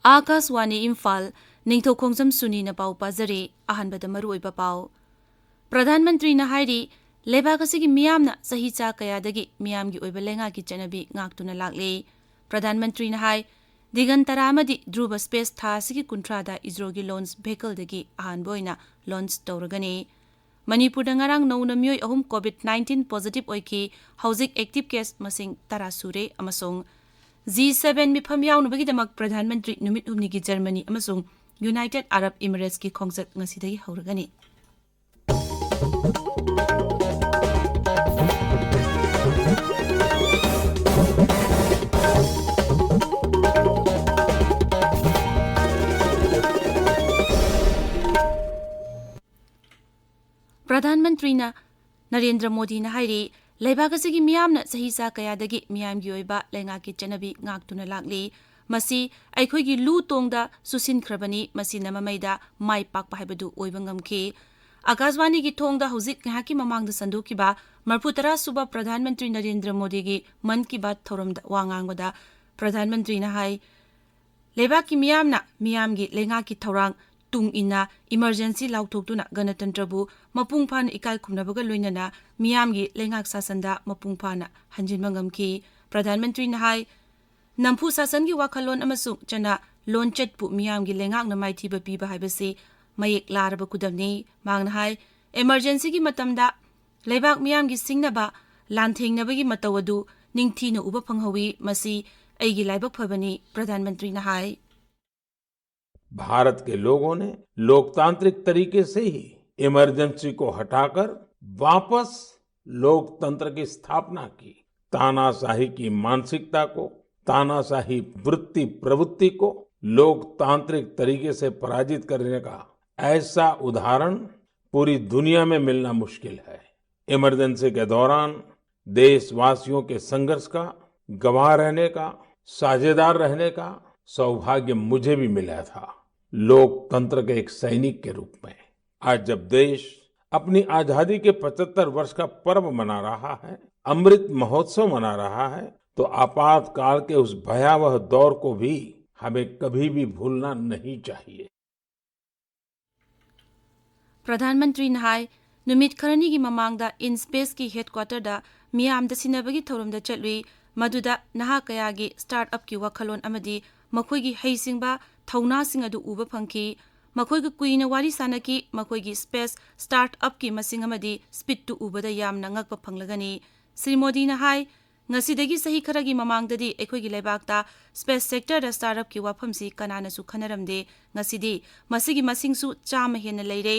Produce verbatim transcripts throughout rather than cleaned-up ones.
ꯑꯥꯀꯥꯁꯋꯥꯅꯤ ꯏꯝꯐꯥꯜ, ꯅꯤꯡꯊꯧ ꯈꯣꯡꯖꯝ ꯁꯨꯅꯤꯅ ꯄꯥꯎ ꯄꯥꯖꯔꯤ꯫ ꯑꯍꯥꯟꯕꯗ ꯃꯔꯨꯑꯣꯏꯕ ꯄꯥꯎ꯫ ꯄ꯭ꯔꯙꯥꯟ ꯃꯟꯇ꯭ꯔꯤꯅ ꯍꯥꯏꯔꯤ, ꯂꯩꯕꯥꯛ ꯑꯁꯤꯒꯤ ꯃꯤꯌꯥꯝꯅ ꯆꯍꯤ ꯆꯥ ꯀꯌꯥꯗꯒꯤ ꯃꯤꯌꯥꯝꯒꯤ ꯑꯣꯏꯕ ꯂꯩꯉꯥꯛꯀꯤ ꯆꯠꯅꯕꯤ ꯉꯥꯛꯇꯨꯅ ꯂꯥꯛꯂꯤ꯫ ꯄ꯭ꯔꯙꯥꯟ ꯃꯟꯇ꯭ꯔꯤꯅ ꯍꯥꯏ, ꯗꯤꯒꯟꯇꯔꯥ ꯑꯃꯗꯤ ꯙ꯭ꯔꯨꯕ ꯁ꯭ꯄꯦꯁ ꯊꯥ ꯑꯁꯤꯒꯤ ꯀꯨꯟꯊ꯭ꯔꯥꯗ ꯏꯁꯔꯣꯒꯤ ꯂꯣꯟꯆ ꯚꯦꯍꯤꯀꯜꯗꯒꯤ ꯑꯍꯥꯟꯕ ꯑꯣꯏꯅ ꯂꯣꯟꯆ ꯇꯧꯔꯒꯅꯤ꯫ ꯃꯅꯤꯄꯨꯔꯗ ꯉꯔꯥꯡ ꯅꯧꯅ ꯃꯤꯑꯣꯏ ꯑꯍꯨꯝ ꯀꯣꯚꯤꯗ ꯅꯥꯏꯟꯇꯤꯟ ꯄꯣꯖꯤꯇꯤꯚ ꯑꯣꯏꯈꯤ꯫ ꯍꯧꯖꯤꯛ ꯑꯦꯛꯇꯤꯚ ꯀꯦꯁ ꯃꯁꯤꯡ ꯇꯔꯥ ꯁꯨꯔꯦ ꯑꯃꯁꯨꯡ ꯖꯤ ꯁꯦꯚꯦꯟ ꯃꯤꯐꯝ ꯌꯥꯎꯅꯕꯒꯤꯗꯃꯛ ꯄ꯭ꯔꯙꯥꯟ ꯃꯟꯇ꯭ꯔꯤ ꯅꯨꯃꯤꯠ ꯍꯨꯝꯅꯤꯒꯤ ꯖꯔꯃꯅꯤ ꯑꯃꯁꯨꯡ ꯌꯨꯅꯥꯏꯇꯦꯗ ꯑꯔꯕ ꯏꯃꯤꯔꯦꯠꯁꯀꯤ ꯈꯣꯡꯆꯠ ꯉꯁꯤꯗꯒꯤ ꯍꯧꯔꯒꯅꯤ꯫ ꯄ꯭ꯔꯙꯥꯟ ꯃꯟꯇ꯭ꯔꯤꯅ ꯅꯔꯦꯟꯗ꯭ꯔ ꯃꯣꯗꯤꯅ ꯍꯥꯏꯔꯤ, ꯂꯩꯕꯥꯛ ꯑꯁꯤꯒꯤ ꯃꯤꯌꯥꯝꯅ ꯆꯍꯤ ꯆꯥ ꯀꯌꯥꯗꯒꯤ ꯃꯤꯌꯥꯝꯒꯤ ꯑꯣꯏꯕ ꯂꯩꯉꯥꯛꯀꯤ ꯆꯠꯅꯕꯤ ꯉꯥꯛꯇꯨꯅ ꯂꯥꯛꯂꯤ꯫ ꯃꯁꯤ ꯑꯩꯈꯣꯏꯒꯤ ꯂꯨ ꯇꯣꯡꯗ ꯆꯨꯁꯤꯟꯈ꯭ꯔꯕꯅꯤ, ꯃꯁꯤꯅ ꯃꯃꯩꯗ ꯃꯥꯏ ꯄꯥꯛꯄ ꯍꯥꯏꯕꯗꯨ ꯑꯣꯏꯕ ꯉꯝꯈꯤ꯫ ꯑꯀꯥꯁꯕꯥꯅꯤꯒꯤ ꯊꯣꯡꯗ ꯍꯧꯖꯤꯛ ꯉꯥꯏꯍꯥꯛꯀꯤ ꯃꯃꯥꯡꯗ ꯁꯟꯗꯣꯛꯈꯤꯕ ꯃꯔꯤꯐꯨ ꯇꯔꯥ ꯁꯨꯕ ꯄ꯭ꯔꯙꯥꯟ ꯃꯟꯇ꯭ꯔꯤ ꯅꯔꯦꯟꯗ꯭ꯔ ꯃꯣꯗꯤꯒꯤ ꯃꯟ ꯀꯤ ꯕꯥꯠ ꯊꯧꯔꯝꯗ ꯋꯥ ꯉꯥꯡꯕꯗ ꯄ꯭ꯔꯙꯥꯟ ꯃꯟꯇ꯭ꯔꯤꯅ ꯍꯥꯏ, ꯂꯩꯕꯥꯛꯀꯤ ꯃꯤꯌꯥꯝꯅ ꯃꯤꯌꯥꯝꯒꯤ ꯂꯩꯉꯥꯛꯀꯤ ꯊꯧꯔꯥꯡ ꯇꯨꯡ ꯏꯟꯅ ꯏꯃꯔꯖꯦꯟꯁꯤ ꯂꯥꯎꯊꯣꯛꯇꯨꯅ ꯒꯅꯇꯟꯇ꯭ꯔꯕꯨ ꯃꯄꯨꯡ ꯐꯥꯅ ꯏꯀꯥꯏ ꯈꯨꯝꯅꯕꯒ ꯂꯣꯏꯅꯅ ꯃꯤꯌꯥꯝꯒꯤ ꯂꯩꯉꯥꯛ ꯁꯥꯁꯟꯗ ꯃꯄꯨꯡ ꯐꯥꯅ ꯍꯟꯖꯤꯟꯕ ꯉꯝꯈꯤ꯫ ꯄ꯭ꯔꯙꯥꯟ ꯃꯟꯇ꯭ꯔꯤꯅ ꯍꯥꯏ, ꯅꯝꯐꯨ ꯁꯥꯁꯟꯒꯤ ꯋꯥꯈꯜꯂꯣꯟ ꯑꯃꯁꯨꯡ ꯆꯠꯅ ꯂꯣꯟꯆꯠꯄꯨ ꯃꯤꯌꯥꯝꯒꯤ ꯂꯩꯉꯥꯛꯅ ꯃꯥꯏꯊꯤꯕ ꯄꯤꯕ ꯍꯥꯏꯕꯁꯤ ꯃꯌꯦꯛ ꯂꯥꯔꯕ ꯈꯨꯗꯝꯅꯤ꯫ ꯃꯍꯥꯛꯅ ꯍꯥꯏ, ꯏꯃꯔꯖꯦꯟꯁꯤꯒꯤ ꯃꯇꯝꯗ ꯂꯩꯕꯥꯛ ꯃꯤꯌꯥꯝꯒꯤ ꯁꯤꯡꯅꯕ ꯂꯥꯟꯊꯦꯡꯅꯕꯒꯤ ꯃꯇꯧ ꯑꯗꯨ ꯅꯤꯡꯊꯤꯅ ꯎꯕ ꯐꯪꯍꯧꯏ꯫ ꯃꯁꯤ ꯑꯩꯒꯤ ꯂꯥꯏꯕꯛ ꯐꯕꯅꯤ, ꯄ꯭ꯔꯙꯥꯟ ꯃꯟꯇ꯭ꯔꯤꯅ ꯍꯥꯏ꯫ भारत के लोगों ने लोकतांत्रिक तरीके से ही इमरजेंसी को हटाकर वापस लोकतंत्र की स्थापना की। तानाशाही की मानसिकता को, तानाशाही वृत्ति प्रवृत्ति को लोकतांत्रिक तरीके से पराजित करने का ऐसा उदाहरण पूरी दुनिया में मिलना मुश्किल है। इमरजेंसी के दौरान देशवासियों के संघर्ष का गवाह रहने का, साझेदार रहने का सौभाग्य मुझे भी मिला था, लोकतंत्र के एक सैनिक के रूप में। आज जब देश अपनी आजादी के पचहत्तर वर्ष का पर्व मना रहा है, अमृत महोत्सव मना रहा है, तो आपातकाल के उस भयावह दौर को भी हमें कभी भी भूलना नहीं चाहिए। ꯄ꯭ꯔꯙꯥꯟ ꯃꯟꯇ꯭ꯔꯤꯅ ꯍꯥꯏ, ꯅꯨꯃꯤꯠ ꯈꯔꯅꯤꯒꯤ ꯃꯃꯥꯡꯗ INSPACEꯀꯤ headquarterꯗ ꯃꯤꯌꯥꯝꯗ ꯁꯤꯟꯅꯕꯒꯤ ꯊꯧꯔꯝꯗ ꯆꯠꯂꯨꯏ꯫ ꯃꯗꯨꯗ ꯅꯍꯥ ꯀꯌꯥꯒꯤ start-upꯀꯤ ꯋꯥꯈꯜꯂꯣꯟ ꯑꯃꯗꯤ ꯃꯈꯣꯏꯒꯤ ꯍꯩꯁꯤꯡꯕ ꯊꯧꯅꯥꯁꯤꯡ ꯑꯗꯨ ꯎꯕ ꯐꯪꯈꯤ꯫ ꯃꯈꯣꯏꯒ ꯀꯨꯏꯅ ꯋꯥꯔꯤ ꯁꯥꯅꯈꯤ꯫ ꯃꯈꯣꯏꯒꯤ space start-upꯀꯤ ꯃꯁꯤꯡ ꯑꯃꯗꯤ speedꯇꯨ ꯎꯕꯗ ꯌꯥꯝꯅ ꯉꯛꯄ ꯐꯪꯂꯒꯅꯤ꯫ ꯁ꯭ꯔꯤ ꯃꯣꯗꯤꯅ ꯍꯥꯏ, ꯉꯁꯤꯗꯒꯤ ꯆꯍꯤ ꯈꯔꯒꯤ ꯃꯃꯥꯡꯗꯗꯤ ꯑꯩꯈꯣꯏꯒꯤ ꯂꯩꯕꯥꯛꯇ space sectorꯗ start-upꯀꯤ ꯋꯥꯐꯝꯁꯤ ꯀꯅꯥꯅꯁꯨ ꯈꯟꯅꯔꯝꯗꯦ꯫ ꯉꯁꯤꯗꯤ ꯃꯁꯤꯒꯤ ꯃꯁꯤꯡꯁꯨ ꯆꯥꯝꯃ ꯍꯦꯟꯅ ꯂꯩꯔꯦ꯫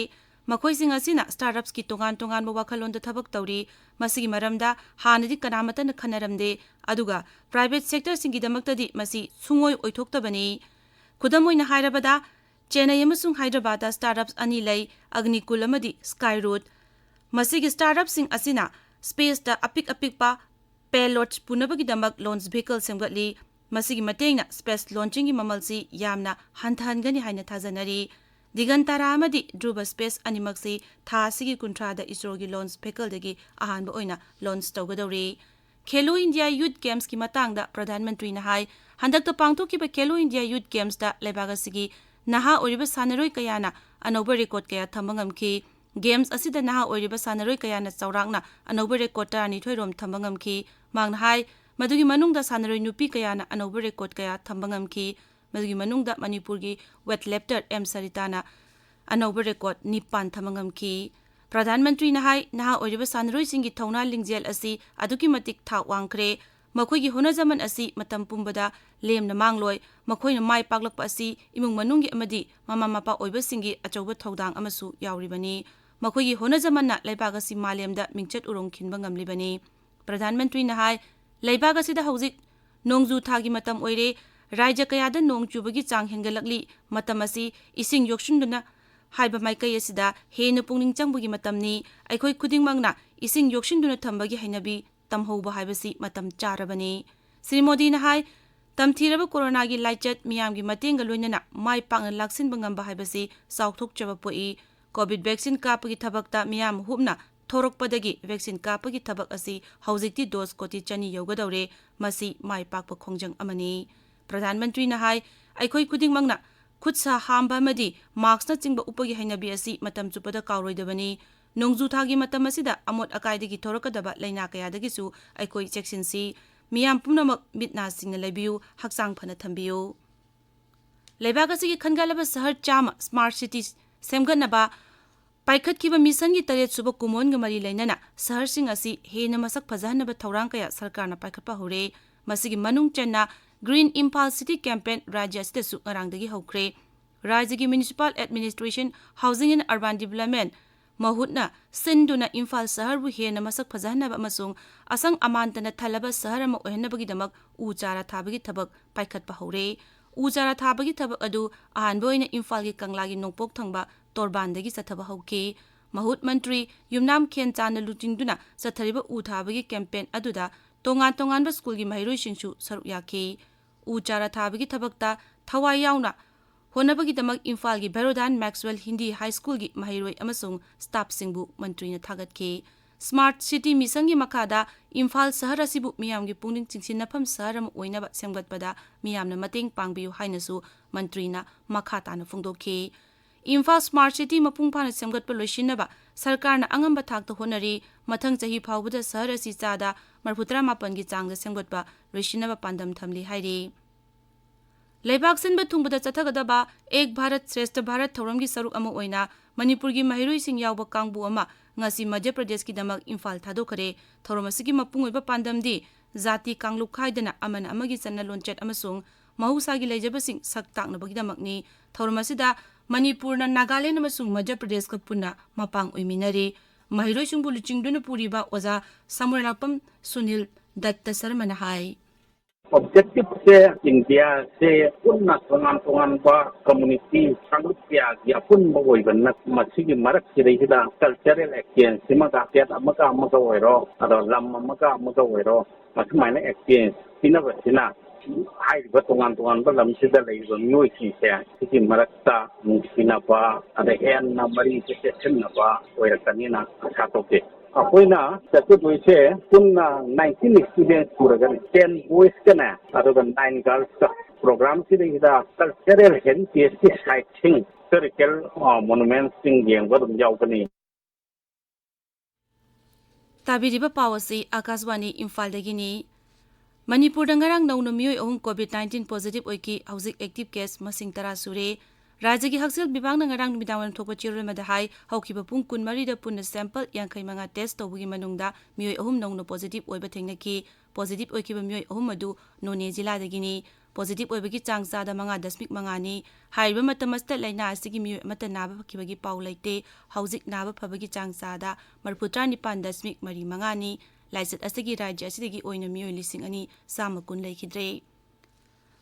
ꯃꯈꯣꯏꯁꯤꯡ ꯑꯁꯤꯅ start-upsꯀꯤ ꯇꯣꯉꯥꯟ ꯇꯣꯉꯥꯟꯕ ꯋꯥꯈꯜꯂꯣꯟꯗ ꯊꯕꯛ ꯇꯧꯔꯤ꯫ ꯃꯁꯤꯒꯤ ꯃꯔꯝꯗ ꯍꯥꯟꯅꯗꯤ ꯀꯅꯥꯃꯠꯇꯅ ꯈꯟꯅꯔꯝꯗꯦ, ꯑꯗꯨꯒ private sectorꯁꯤꯡꯒꯤꯗꯃꯛꯇꯗꯤ ꯃꯁꯤ ꯁꯨꯡꯑꯣꯏ ꯑꯣꯏꯊꯣꯛꯇꯕꯅꯤ꯫ ꯈꯨꯗꯝ ꯑꯣꯏꯅ ꯍꯥꯏꯔꯕꯗ, ꯆꯦꯟꯅꯩ ꯑꯃꯁꯨꯡ ꯍꯥꯏꯗ꯭ꯔꯕꯥꯗꯇ start-ups ꯑꯅꯤ ꯂꯩ, ꯑꯒꯅꯤꯀꯨꯜ ꯑꯃꯗꯤ ꯁ꯭ꯀꯥꯏꯔꯨꯠ꯫ ꯃꯁꯤꯒꯤ start-upꯁꯤꯡ ꯑꯁꯤꯅ spaceꯇ ꯑꯄꯤꯛ ꯑꯄꯤꯛꯄ payloads ꯄꯨꯅꯕꯒꯤꯗꯃꯛ launch vehicle ꯁꯦꯝꯒꯠꯂꯤ꯫ ꯃꯁꯤꯒꯤ ꯃꯇꯦꯡꯅ space launchingꯒꯤ ꯃꯃꯜꯁꯤ ꯌꯥꯝꯅ ꯍꯟꯊꯍꯟꯒꯅꯤ ꯍꯥꯏꯅ ꯊꯥꯖꯅꯔꯤ꯫ ꯗꯤꯒꯟꯇꯥꯔꯥ ꯑꯃꯗꯤ ꯙ꯭ꯔꯨꯕ Space ꯑꯅꯤꯃꯛꯁꯤ ꯊꯥ ꯑꯁꯤꯒꯤ ꯀꯨꯟꯊ꯭ꯔꯥꯗ ISROꯒꯤ launch vehicleꯗꯒꯤ ꯑꯍꯥꯟꯕ ꯑꯣꯏꯅ launch ꯇꯧꯒꯗꯧꯔꯤ꯫ ꯈꯦꯂꯣ ꯏꯟꯗꯤꯌꯥ Youth Gamesꯀꯤ ꯃꯇꯥꯡꯗ ꯄ꯭ꯔꯙꯥꯟ ꯃꯟꯇ꯭ꯔꯤꯅ ꯍꯥꯏ, ꯍꯟꯗꯛꯇ ꯄꯥꯡꯊꯣꯛꯈꯤꯕ ꯈꯦꯂꯣ ꯏꯟꯗꯤꯌꯥ Youth Gamesꯇ ꯂꯩꯕꯥꯛ ꯑꯁꯤꯒꯤ ꯅꯍꯥ ꯑꯣꯏꯔꯤꯕ ꯁꯥꯟꯅꯔꯣꯏ ꯀꯌꯥꯅ ꯑꯅꯧꯕ record ꯀꯌꯥ ꯊꯝꯕ ꯉꯝꯈꯤ꯫ Games ꯑꯁꯤꯗ ꯅꯍꯥ ꯑꯣꯏꯔꯤꯕ ꯁꯥꯟꯅꯔꯣꯏ ꯀꯌꯥꯅ ꯆꯥꯎꯔꯥꯛꯅ ꯑꯅꯧꯕ record ꯇꯔꯥꯅꯤꯊꯣꯏ ꯔꯣꯝ ꯊꯝꯕ ꯉꯝꯈꯤ꯫ ꯃꯍꯥꯛꯅ ꯍꯥꯏ, ꯃꯗꯨꯒꯤ ꯃꯅꯨꯡꯗ ꯁꯥꯟꯅꯔꯣꯏ ꯅꯨꯄꯤ ꯀꯌꯥꯅ ꯑꯅꯧꯕ record ꯀꯌꯥ ꯊꯝꯕ ꯉꯝꯈꯤ꯫ ꯃꯗꯨꯒꯤ ꯃꯅꯨꯡꯗ ꯃꯅꯤꯄꯨꯔꯒꯤ weightlifter ꯑꯦꯝ ꯁꯔꯤꯇꯥꯅ ꯑꯅꯧꯕ record ꯅꯤꯄꯥꯟ ꯊꯝꯕ ꯉꯝꯈꯤ꯫ ꯄ꯭ꯔꯙꯥꯟ ꯃꯟꯇ꯭ꯔꯤꯅ ꯍꯥꯏ, ꯅꯍꯥ ꯑꯣꯏꯔꯤꯕ ꯁꯥꯟꯅꯔꯣꯏꯁꯤꯡꯒꯤ ꯊꯧꯅꯥ ꯂꯤꯡꯖꯦꯜ ꯑꯁꯤ ꯑꯗꯨꯛꯀꯤ ꯃꯇꯤꯛ ꯊꯥꯛ ꯋꯥꯡꯈ꯭ꯔꯦ꯫ ꯃꯈꯣꯏꯒꯤ ꯍꯣꯠꯅꯖꯃꯟ ꯑꯁꯤ ꯃꯇꯝ ꯄꯨꯝꯕꯗ ꯂꯦꯝꯅ ꯃꯥꯡꯂꯣꯏ꯫ ꯃꯈꯣꯏꯅ ꯃꯥꯏ ꯄꯥꯛꯂꯛꯄ ꯑꯁꯤ ꯏꯃꯨꯡ ꯃꯅꯨꯡꯒꯤ ꯑꯃꯗꯤ ꯃꯃꯥ ꯃꯄꯥ ꯑꯣꯏꯕꯁꯤꯡꯒꯤ ꯑꯆꯧꯕ ꯊꯧꯗꯥꯡ ꯑꯃꯁꯨ ꯌꯥꯎꯔꯤꯕꯅꯤ꯫ ꯃꯈꯣꯏꯒꯤ ꯍꯣꯠꯅꯖꯃꯟꯅ ꯂꯩꯕꯥꯛ ꯑꯁꯤ ꯃꯥꯂꯦꯝꯗ ꯃꯤꯡꯆꯠ ꯎꯔꯣꯡ ꯈꯤꯟꯕ ꯉꯝꯂꯤꯕꯅꯤ꯫ ꯄ꯭ꯔꯙꯥꯟ ꯃꯟꯇ꯭ꯔꯤꯅ ꯍꯥꯏ, ꯂꯩꯕꯥꯛ ꯑꯁꯤꯗ ꯍꯧꯖꯤꯛ ꯅꯣꯡꯖꯨ ꯊꯥꯒꯤ ꯃꯇꯝ ꯑꯣꯏꯔꯦ꯫ ꯔꯥꯖ꯭ꯌ ꯀꯌꯥꯗ ꯅꯣꯡ ꯆꯨꯕꯒꯤ ꯆꯥꯡ ꯍꯦꯟꯒꯠꯂꯛꯂꯤ꯫ ꯃꯇꯝ ꯑꯁꯤ ꯏꯁꯤꯡ ꯌꯣꯛꯁꯤꯟꯗꯨꯅ ꯍꯥꯏꯕ ꯃꯥꯏꯀꯩ ꯑꯁꯤꯗ ꯍꯦꯟꯅ ꯄꯨꯛꯅꯤꯡ ꯆꯪꯕꯒꯤ ꯃꯇꯝꯅꯤ꯫ ꯑꯩꯈꯣꯏ ꯈꯨꯗꯤꯡꯃꯛꯅ ꯏꯁꯤꯡ ꯌꯣꯛꯁꯤꯟꯗꯨꯅ ꯊꯝꯕꯒꯤ ꯍꯩꯅꯕꯤ ꯇꯝꯍꯧꯕ ꯍꯥꯏꯕꯁꯤ ꯃꯇꯝ ꯆꯥꯔꯕꯅꯤ꯫ ꯁ꯭ꯔꯤ ꯃꯣꯗꯤꯅ ꯍꯥꯏ, ꯇꯝꯊꯤꯔꯕ ꯀꯣꯔꯣꯅꯥꯒꯤ ꯂꯥꯏꯆꯠ ꯃꯤꯌꯥꯝꯒꯤ ꯃꯇꯦꯡꯒ ꯂꯣꯏꯅꯅ ꯃꯥꯏ ꯄꯥꯛꯅ ꯂꯥꯛꯁꯤꯟꯕ ꯉꯝꯕ ꯍꯥꯏꯕꯁꯤ ꯆꯥꯎꯊꯣꯛꯆꯕ ꯄꯣꯛꯏ꯫ COVID vaccine ꯀꯥꯞꯄꯒꯤ ꯊꯕꯛꯇ ꯃꯤꯌꯥꯝ ꯍꯨꯞꯅ ꯊꯣꯔꯛꯄꯗꯒꯤ vaccine ꯀꯥꯞꯄꯒꯤ ꯊꯕꯛ ꯑꯁꯤ ꯍꯧꯖꯤꯛꯇꯤ dose ꯀꯣꯇꯤ ꯆꯅꯤ ꯌꯧꯒꯗꯧꯔꯦ꯫ ꯃꯁꯤ ꯃꯥꯏ ꯄꯥꯛꯄ ꯈꯣꯡꯖꯪ ꯑꯃꯅꯤ꯫ ꯄ꯭ꯔꯙꯥꯟ ꯃꯟꯇ꯭ꯔꯤꯅ ꯍꯥꯏ, ꯑꯩꯈꯣꯏ ꯈꯨꯗꯤꯡꯃꯛꯅ ꯈꯨꯠ ꯁꯥ ꯍꯥꯝꯕ ꯑꯃꯗꯤ ꯃꯥꯁꯛꯅꯆꯤꯡꯕ ꯎꯞꯄꯒꯤ ꯍꯩꯅꯕꯤ ꯑꯁꯤ ꯃꯇꯝ ꯆꯨꯞꯄꯗ ꯀꯥꯎꯔꯣꯏꯗꯕꯅꯤ꯫ ꯅꯣꯡꯖꯨ ꯊꯥꯒꯤ ꯃꯇꯝ ꯑꯁꯤꯗ ꯑꯃꯣꯠ ꯑꯀꯥꯏꯗꯒꯤ ꯊꯣꯔꯛꯀꯗꯕ ꯂꯥꯏꯅꯥ ꯀꯌꯥꯗꯒꯤꯁꯨ ꯑꯩꯈꯣꯏ ꯆꯦꯛꯁꯤꯟꯁꯤ꯫ ꯃꯤꯌꯥꯝ ꯄꯨꯝꯅꯃꯛ ꯃꯤꯠ ꯅꯥ ꯁꯤꯡꯅ ꯂꯩꯕꯤꯌꯨ, ꯍꯛꯆꯥꯡ ꯐꯅ ꯊꯝꯕꯤꯌꯨ꯫ ꯂꯩꯕꯥꯛ ꯑꯁꯤꯒꯤ ꯈꯟꯒꯠꯂꯕ ꯁꯍꯔ ꯆꯥꯝꯃ Smart City ꯁꯦꯝꯒꯠꯅꯕ ꯄꯥꯏꯈꯠꯈꯤꯕ ꯃꯤꯁꯟꯒꯤ ꯇꯔꯦꯠ ꯁꯨꯕ ꯀꯨꯝꯑꯣꯟꯒ ꯃꯔꯤ ꯂꯩꯅꯅ ꯁꯍꯔꯁꯤꯡ ꯑꯁꯤ ꯍꯦꯟꯅ ꯃꯁꯛ ꯐꯖꯍꯟꯅꯕ ꯊꯧꯔꯥꯡ ꯀꯌꯥ ꯁꯔꯀꯥꯔꯅ ꯄꯥꯏꯈꯠꯄ ꯍꯧꯔꯦ꯫ ꯃꯁꯤꯒꯤ ꯃꯅꯨꯡ ꯆꯟꯅ Green Imphal City Campaign ꯔꯥꯖ꯭ꯌ ꯑꯁꯤꯗꯁꯨ ꯉꯔꯥꯡꯗꯒꯤ ꯍꯧꯈ꯭ꯔꯦ꯫ ꯔꯥꯖ꯭ꯌꯒꯤ Municipal Administration, Housing and Urban Development ꯃꯍꯨꯠꯅ ꯁꯤꯟꯗꯨꯅ ꯏꯝꯐꯥꯜ ꯁꯍꯔꯕꯨ ꯍꯦꯟꯅ ꯃꯁꯛ ꯐꯖꯍꯟꯅꯕ ꯑꯃꯁꯨꯡ ꯑꯁꯪ ꯑꯃꯥꯟꯇꯅ ꯊꯜꯂꯕ ꯁꯍꯔ ꯑꯃ ꯑꯣꯏꯍꯟꯅꯕꯒꯤꯗꯃꯛ ꯎ ꯆꯥꯔꯥ ꯊꯥꯕꯒꯤ ꯊꯕꯛ ꯄꯥꯏꯈꯠꯄ ꯍꯧꯔꯦ꯫ ꯎ ꯆꯥꯔꯥ ꯊꯥꯕꯒꯤ ꯊꯕꯛ ꯑꯗꯨ ꯑꯍꯥꯟꯕ ꯑꯣꯏꯅ ꯏꯝꯐꯥꯜꯒꯤ ꯀꯪꯂꯥꯒꯤ ꯅꯣꯡꯄꯣꯛ ꯊꯪꯕ ꯇꯣꯔꯕꯥꯟꯗꯒꯤ ꯆꯠꯊꯕ ꯍꯧꯈꯤ꯫ ꯃꯍꯨꯠ ꯃꯟꯇ꯭ꯔꯤ ꯌꯨꯝꯅꯥꯝ ꯈꯦꯟꯆꯥꯟꯅ ꯂꯨꯆꯤꯡꯗꯨꯅ ꯆꯠꯊꯔꯤꯕ ꯎ ꯊꯥꯕꯒꯤ ꯀꯦꯝꯄꯦꯟ ꯑꯗꯨꯗ ꯇꯣꯉꯥꯟ ꯇꯣꯉꯥꯟꯕ ꯁ꯭ꯀꯨꯜꯒꯤ ꯃꯍꯩꯔꯣꯏꯁꯤꯡꯁꯨ ꯁꯔꯨꯛ ꯌꯥꯈꯤ꯫ ꯎ ꯆꯥꯔꯥ ꯊꯥꯕꯒꯤ ꯊꯕꯛꯇ ꯊꯋꯥꯏ ꯌꯥꯎꯅ ꯍꯣꯠꯅꯕꯒꯤꯗꯃꯛ ꯏꯝꯐꯥꯜꯒꯤ ꯚꯦꯔꯣꯗꯥꯟ ꯃꯦꯛꯁꯋꯦꯜ ꯍꯤꯟꯗꯤ ꯍꯥꯏ ꯁ꯭ꯀꯨꯜꯒꯤ ꯃꯍꯩꯔꯣꯏ ꯑꯃꯁꯨꯡ ꯁ꯭ꯇꯥꯐꯁꯤꯡꯕꯨ ꯃꯟꯇ꯭ꯔꯤꯅ ꯊꯥꯒꯠꯈꯤ꯫ Smart City ꯃꯤꯁꯟꯒꯤ ꯃꯈꯥꯗ ꯏꯝꯐꯥꯜ ꯁꯍꯔ ꯑꯁꯤꯕꯨ ꯃꯤꯌꯥꯝꯒꯤ ꯄꯨꯛꯅꯤꯡ ꯆꯤꯡꯁꯤꯟꯅꯐꯝ ꯁꯍꯔ ꯑꯃ ꯑꯣꯏꯅꯕ ꯁꯦꯝꯒꯠꯄꯗ ꯃꯤꯌꯥꯝꯅ ꯃꯇꯦꯡ ꯄꯥꯡꯕꯤꯌꯨ ꯍꯥꯏꯅꯁꯨ ꯃꯟꯇ꯭ꯔꯤꯅ ꯃꯈꯥ ꯇꯥꯅ ꯐꯣꯡꯗꯣꯛꯈꯤ꯫ ꯏꯝꯐꯥꯜ Smart City ꯃꯄꯨꯡ ꯐꯥꯅ ꯁꯦꯝꯒꯠꯄ ꯂꯣꯏꯁꯤꯟꯅꯕ ꯁꯔꯀꯥꯔꯅ ꯑꯉꯝꯕ ꯊꯥꯛꯇ ꯍꯣꯠꯅꯔꯤ꯫ ꯃꯊꯪ ꯆꯍꯤ ꯐꯥꯎꯕꯗ ꯁꯍꯔ ꯑꯁꯤ ꯆꯥꯗ ꯃꯔꯤꯐꯨꯇꯔꯥ ꯃꯥꯄꯟꯒꯤ ꯆꯥꯡꯗ ꯁꯦꯝꯒꯠꯄ ꯂꯣꯏꯁꯤꯟꯅꯕ ꯄꯥꯟꯗꯝ ꯊꯝꯂꯤ ꯍꯥꯏꯔꯤ꯫ ꯂꯩꯕꯥꯛ ꯁꯤꯟꯕ ꯊꯨꯡꯕꯗ ꯆꯠꯊꯒꯗꯕ ꯑꯦꯛ ꯚꯥꯔꯠ ꯁ꯭ꯔꯦꯁꯊ ꯚꯥꯔꯠ ꯊꯧꯔꯝꯒꯤ ꯁꯔꯨꯛ ꯑꯃ ꯑꯣꯏꯅ ꯃꯅꯤꯄꯨꯔꯒꯤ ꯃꯍꯩꯔꯣꯏꯁꯤꯡ ꯌꯥꯎꯕ ꯀꯥꯡꯕꯨ ꯑꯃ ꯉꯁꯤ ꯃꯙ꯭ꯌ ꯄ꯭ꯔꯗꯦꯁꯀꯤꯗꯃꯛ ꯏꯝꯐꯥꯜ ꯊꯥꯗꯣꯛꯈ꯭ꯔꯦ꯫ ꯊꯧꯔꯝ ꯑꯁꯤꯒꯤ ꯃꯄꯨꯡ ꯑꯣꯏꯕ ꯄꯥꯟꯗꯝꯗꯤ ꯖꯥꯇꯤ ꯀꯥꯡꯂꯨꯞ ꯈꯥꯏꯗꯅ ꯑꯃꯅ ꯑꯃꯒꯤ ꯆꯠꯅ ꯂꯣꯟꯆꯠ ꯑꯃꯁꯨꯡ ꯃꯍꯧꯁꯥꯒꯤ ꯂꯩꯖꯕꯁꯤꯡ ꯁꯛ ꯇꯥꯛꯅꯕꯒꯤꯗꯃꯛꯅꯤ꯫ ꯊꯧꯔꯝ ꯑꯁꯤꯗ ꯃꯅꯤꯄꯨꯔꯅ ꯅꯥꯒꯥꯂꯦꯟ ꯑꯃꯁꯨꯡ ꯃꯙ꯭ꯌ ꯄ꯭ꯔꯗꯦꯁꯀ ꯄꯨꯟꯅ ꯃꯄꯥꯡ ꯑꯣꯏꯃꯤꯟꯅꯔꯤ꯫ ꯃꯍꯩꯔꯣꯏꯁꯤꯡꯕꯨ ꯂꯨꯆꯤꯡꯗꯨꯅ ꯄꯨꯔꯤꯕ ꯑꯣꯖꯥ ꯁꯃꯨꯔꯥꯂꯥꯛꯄꯝ ꯁꯨꯅꯤꯜ ꯗꯠꯇ ꯁꯔꯃꯅ ꯍꯥꯏ꯫ ꯑꯣꯕꯖꯦꯛꯇꯤꯚꯁꯦ ꯏꯟꯗꯤꯌꯥꯁꯦ ꯄꯨꯟꯅ ꯇꯣꯉꯥꯟ ꯇꯣꯉꯥꯟꯕ ꯀꯝꯃꯨꯅꯤꯇꯤ ꯀꯥꯡꯂꯨꯞ ꯀꯌꯥꯒꯤ ꯑꯄꯨꯟꯕ ꯑꯣꯏꯕꯅ ꯃꯁꯤꯒꯤ ꯃꯔꯛꯁꯤꯗꯩꯁꯤꯗ ꯀꯜꯆꯔꯦꯜ ꯑꯦꯛꯁꯆꯦꯟꯖ ꯁꯤꯃꯒ ꯁ꯭ꯇꯦꯠ ꯑꯃꯒ ꯑꯃꯒ ꯑꯣꯏꯔꯣ, ꯑꯗꯣ ꯂꯝ ꯑꯃꯒ ꯑꯃꯒ ꯑꯣꯏꯔꯣ, ꯑꯁꯨꯃꯥꯏꯅ ꯑꯦꯛꯁꯆꯦꯟꯖ ꯄꯤꯅꯕꯁꯤꯅ ꯍꯥꯏꯔꯤꯕ ꯇꯣꯉꯥꯟ ꯇꯣꯉꯥꯟꯕ ꯂꯝꯁꯤꯗ ꯂꯩꯔꯤꯕ ꯃꯤꯑꯣꯏꯁꯤꯡꯁꯦ ꯁꯤꯒꯤ ꯃꯔꯛꯇ ꯅꯨꯡꯁꯤꯅꯕ, ꯑꯗ ꯍꯦꯟꯅ ꯃꯔꯤꯁꯦ ꯆꯦꯠꯁꯤꯟꯅꯕ ꯑꯣꯏꯔꯛꯀꯅꯤꯅ ꯑꯁꯥ ꯇꯧꯖꯩ꯫ ꯑꯩꯈꯣꯏꯅ ꯆꯠꯀꯗꯣꯏꯁꯦ ꯄꯨꯟꯅ nineteen students ꯄꯨꯔꯒꯅꯤ, ten boysꯀꯅꯦ, ꯑꯗꯨꯒ nine girlsꯀ꯫ Programꯁꯤꯗꯩꯁꯤꯗ cultural heritage siteꯁꯤꯡ, historical monumentsꯁꯤꯡ ꯌꯦꯡꯕ ꯑꯗꯨꯝ ꯌꯥꯎꯒꯅꯤ꯫ ꯇꯥꯕꯤꯔꯤꯕ ꯄꯥꯎ ꯑꯁꯤ ꯑꯥꯀꯥꯁꯕꯥꯅꯤ ꯏꯝꯐꯥꯜꯗꯒꯤꯅꯤ꯫ ꯃꯅꯤꯄꯨꯔꯗ ꯉꯔꯥꯡ ꯅꯧꯅ ꯃꯤꯑꯣꯏ ꯑꯍꯨꯝ COVID nineteen positive ꯑꯣꯏꯈꯤ꯫ ꯍꯧꯖꯤꯛ active case ꯃꯁꯤꯡ ꯇꯔꯥ ꯁꯨꯔꯦ꯫ ꯔꯥꯖ꯭ꯌꯒꯤ ꯍꯛꯁꯦꯜ ꯕꯤꯚꯥꯒꯅ ꯉꯔꯥꯡ ꯅꯨꯃꯤꯗꯥꯡꯋꯥꯏꯔꯝ ꯊꯣꯛꯄ ꯆꯦꯔꯣꯜ ꯑꯃꯗ ꯍꯥꯏ, ꯍꯧꯈꯤꯕ ꯄꯨꯡ ꯀꯨꯟꯃꯔꯤꯗ ꯄꯨꯟꯅ sample ꯌꯥꯡꯈꯩ ꯃꯉꯥ test ꯇꯧꯕꯒꯤ ꯃꯅꯨꯡꯗ ꯃꯤꯑꯣꯏ ꯑꯍꯨꯝ ꯅꯧꯅ positive ꯑꯣꯏꯕ ꯊꯦꯡꯅꯈꯤ꯫ Positive ꯑꯣꯏꯈꯤꯕ ꯃꯤꯑꯣꯏ ꯑꯍꯨꯝ ꯑꯗꯨ ꯅꯣꯅꯦ ꯖꯤꯂꯥꯗꯒꯤꯅꯤ꯫ Positive ꯑꯣꯏꯕꯒꯤ ꯆꯥꯡ ꯆꯥꯗ ꯃꯉꯥ ꯗꯁꯃꯤꯛ ꯃꯉꯥꯅꯤ꯫ ꯍꯥꯏꯔꯤꯕ ꯃꯇꯝ ꯑꯁꯤꯗ ꯂꯥꯏꯅꯥ ꯑꯁꯤꯒꯤ ꯃꯤꯑꯣꯏ ꯑꯃꯠꯇ ꯅꯥꯕ ꯐꯈꯤꯕꯒꯤ ꯄꯥꯎ ꯂꯩꯇꯦ꯫ ꯍꯧꯖꯤꯛ ꯅꯥꯕ ꯐꯕꯒꯤ ꯆꯥꯡ ꯆꯥꯗ ꯃꯔꯤꯐꯨꯇꯔꯥ ꯅꯤꯄꯥꯟ ꯗꯁꯃꯤꯛ ꯃꯔꯤ ꯃꯉꯥꯅꯤ꯫ ꯂꯥꯏꯆꯠ ꯑꯁꯤꯒꯤ ꯔꯥꯖ꯭ꯌ ꯑꯁꯤꯗꯒꯤ ꯑꯣꯏꯅ ꯃꯤꯑꯣꯏ ꯂꯤꯁꯤꯡ ꯑꯅꯤ ꯆꯥꯝꯃ ꯀꯨꯟ ꯂꯩꯈꯤꯗ꯭ꯔꯦ꯫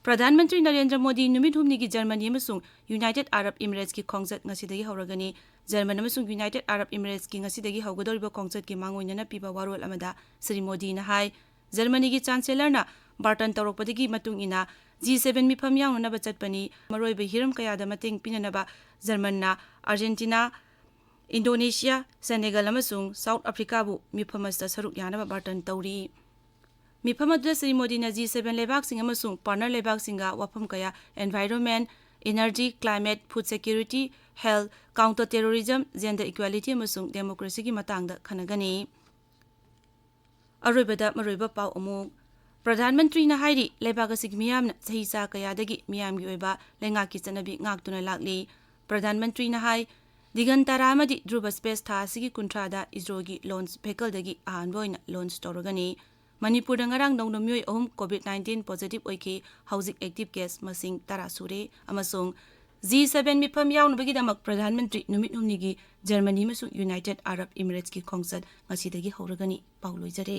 ꯄ꯭ꯔꯙꯥꯟ ꯃꯟꯇ꯭ꯔꯤ ꯅꯔꯦꯟꯗ꯭ꯔ ꯃꯣꯗꯤ ꯅꯨꯃꯤꯠ ꯍꯨꯝꯅꯤꯒꯤ ꯖꯔꯃꯅꯤ ꯑꯃꯁꯨꯡ United Arab Emirates ꯀꯤ ꯈꯣꯡꯆꯠ ꯉꯁꯤꯗꯒꯤ ꯍꯧꯔꯒꯅꯤ꯫ ꯖꯔꯃꯟ ꯑꯃꯁꯨꯡ United Arab Emirates ꯀꯤ ꯉꯁꯤꯗꯒꯤ ꯍꯧꯒꯗꯧꯔꯤꯕ ꯈꯣꯡꯆꯠꯀꯤ ꯃꯥꯡꯑꯣꯏꯅꯅ ꯄꯤꯕ ꯋꯥꯔꯣꯜ ꯑꯃꯗ ꯁ꯭ꯔꯤ ꯃꯣꯗꯤꯅ ꯍꯥꯏ, ꯖꯔꯃꯅꯤꯒꯤ ꯆꯥꯟꯁꯦꯂꯔꯅ ꯕꯥꯔꯇꯟ ꯇꯧꯔꯛꯄꯗꯒꯤ ꯃꯇꯨꯡ ꯏꯟꯅ G seven ꯃꯤꯐꯝ ꯌꯥꯎꯅꯅꯕ ꯆꯠꯄꯅꯤ꯫ ꯃꯔꯨꯑꯣꯏꯕ ꯍꯤꯔꯝ ꯀꯌꯥꯗ ꯃꯇꯦꯡ ꯄꯤꯅꯅꯕ ꯖꯔꯃꯟꯅ ꯑꯥꯔꯖꯦꯟꯇꯤꯅꯥ, ꯏꯟꯗꯣꯅꯦꯁꯤꯌꯥ, ꯁꯦꯅꯦꯒꯜ ꯑꯃꯁꯨꯡ ꯁꯥꯎꯠ ꯑꯐ꯭ꯔꯤꯀꯥꯕꯨ ꯃꯤꯐꯝ ꯑꯁꯤꯗ ꯁꯔꯨꯛ ꯌꯥꯅꯕ ꯕꯥꯔꯇꯟ ꯇꯧꯔꯤ꯫ ꯃꯤꯐꯝ ꯑꯗꯨꯗ ꯁ꯭ꯔꯤ ꯃꯣꯗꯤꯅ G seven ꯂꯩꯕꯥꯛꯁꯤꯡ ꯑꯃꯁꯨꯡ partner ꯂꯩꯕꯥꯛꯁꯤꯡꯒ ꯋꯥꯐꯝ ꯀꯌꯥ environment, energy, climate, food security, health, counter terrorism, gender equality ꯑꯃꯁꯨꯡ democracy ꯒꯤ ꯃꯇꯥꯡꯗ ꯈꯟꯅꯒꯅꯤ꯫ ꯑꯔꯣꯏꯕꯗ ꯃꯔꯨꯑꯣꯏꯕ ꯄꯥꯎ ꯑꯃꯨꯛ꯫ ꯄ꯭ꯔꯙꯥꯟ ꯃꯟꯇ꯭ꯔꯤꯅ ꯍꯥꯏꯔꯤ, ꯂꯩꯕꯥꯛ ꯑꯁꯤꯒꯤ ꯃꯤꯌꯥꯝꯅ ꯆꯍꯤ ꯆꯥ ꯀꯌꯥꯗꯒꯤ ꯃꯤꯌꯥꯝꯒꯤ ꯑꯣꯏꯕ ꯂꯩꯉꯥꯛꯀꯤ ꯆꯠꯅꯕꯤ ꯉꯥꯛꯇꯨꯅ ꯂꯥꯛꯂꯤ꯫ ꯄ꯭ꯔꯙꯥꯟ ꯃꯟꯇ꯭ꯔꯤꯅ ꯍꯥꯏ, ꯗꯤꯒꯟꯇꯥꯔꯥ ꯑꯃꯗꯤ ꯙ꯭ꯔꯨꯕ space ꯊꯥ ꯑꯁꯤꯒꯤ ꯀꯨꯟꯊ꯭ꯔꯥꯗ ꯏꯁꯔꯣꯒꯤ launch vehicle ꯗꯒꯤ ꯑꯍꯥꯟꯕ ꯑꯣꯏꯅ launch ꯇꯧꯔꯒꯅꯤ꯫ ꯃꯅꯤꯄꯨꯔꯗ ꯉꯔꯥꯡ ꯅꯧꯅ ꯃꯤꯑꯣꯏ ꯑꯍꯨꯝ COVID nineteen positive ꯑꯣꯏꯈꯤ꯫ ꯍꯧꯖꯤꯛ active case ꯃꯁꯤꯡ ꯇꯔꯥ ꯁꯨꯔꯦ꯫ ꯑꯃꯁꯨꯡ G seven ꯃꯤꯐꯝ ꯌꯥꯎꯅꯕꯒꯤꯗꯃꯛ ꯄ꯭ꯔꯙꯥꯟ ꯃꯟꯇ꯭ꯔꯤ ꯅꯨꯃꯤꯠ ꯍꯨꯝꯅꯤꯒꯤ ꯖꯔꯃꯅꯤ ꯑꯃꯁꯨꯡ United Arab Emirates ꯀꯤ ꯈꯣꯡꯆꯠ ꯉꯁꯤꯗꯒꯤ ꯍꯧꯔꯒꯅꯤ꯫ ꯄꯥꯎ ꯂꯣꯏꯖꯔꯦ꯫